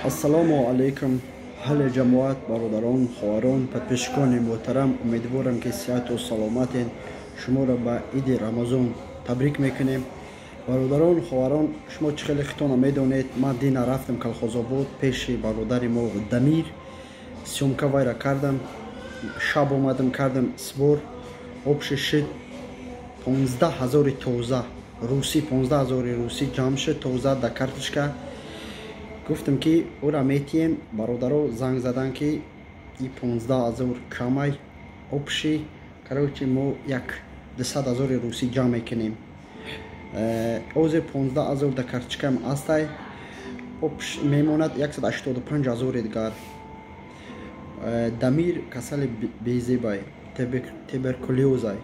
Ассалому алайкум, аҳли ҷамоат, бародарон, хоҳарон, подписчикони муҳтарам. Умедворам, ки сиҳату саломатед. Шуморо ба иди Рамазон табрик мекунем. Бародарон, хоҳарон, шумо чӣ хеле хитона медонед, ман дина рафтам Колхозобод пеши бародари мо Дамир, съёмка вайра кардам, шаб омадам, кардам сбор. Общий шид 15 ҳазори тоза русӣ, 15 ҳазори русӣ ҷамъ шуд тоза да карточка. Гуфтам, ки ӯра метиҳем. Бародаро занг задан, ки и 15 ҳазор камай. Общий, короче, мо як 200 ҳазори русӣ ҷамъ мекунем. Ҳозир 15 ҳазор да карточкаам астай, мемонад 185 ҳазори дигар. Дамир касали безебай, туберкулёзай,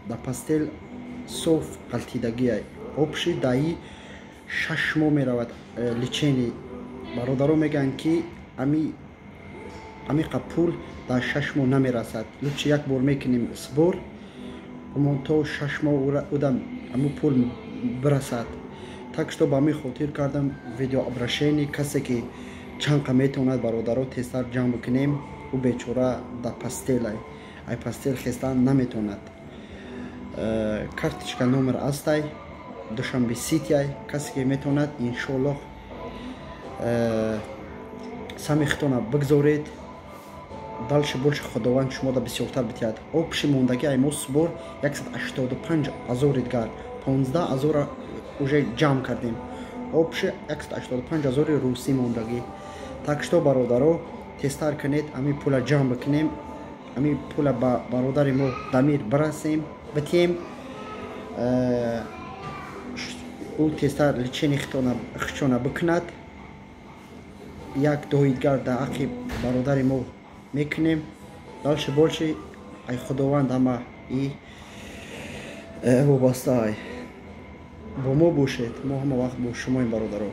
да постель соф ғалтидагиай. Общий даи 6 моҳ меравад лечение. Бародаро мегӯянд, ки амиқа пул дар 6 моҳ намерасад. Лучше як бор мекунем сбор, ҳамон то 6 моҳ удам ҳамун пул бирасад. Так что ба ҳамин хотир кардам видеообращение. Касе ки чанқа метавонад, бародаро, тезтар ҷамъ бикунем. Ӯ бечора да постелай, ай постель хестан наметавонад. Карточка номер астай, Душанбе Ситиай. Касе ки метавонад, иншоаллоҳ, сами хитона бигзоред. Дальше больше Худованд шумода бисёртар битиҳад. Общий мондагӣ ай мо сбор 185 ҳазори дигар. 15 ҳазора уже ҷамъ кардем, общий 185 ҳазори русӣ мондагӣ. Так что, бародаро, тезтар кунед, ҳамин пула ҷамъ бикунем, ҳамин пула ба бародари мо Дамир бирасем, битиҳем, ӯ тезтар лечение хичона бикунад. Як дуои дигар дар ҳаққи бародари мо мекунем. Дальше больше ай Худованд ҳама и вобаста. Ай бо мо бошед, мо ҳама вақт бо шумоем, бародаро.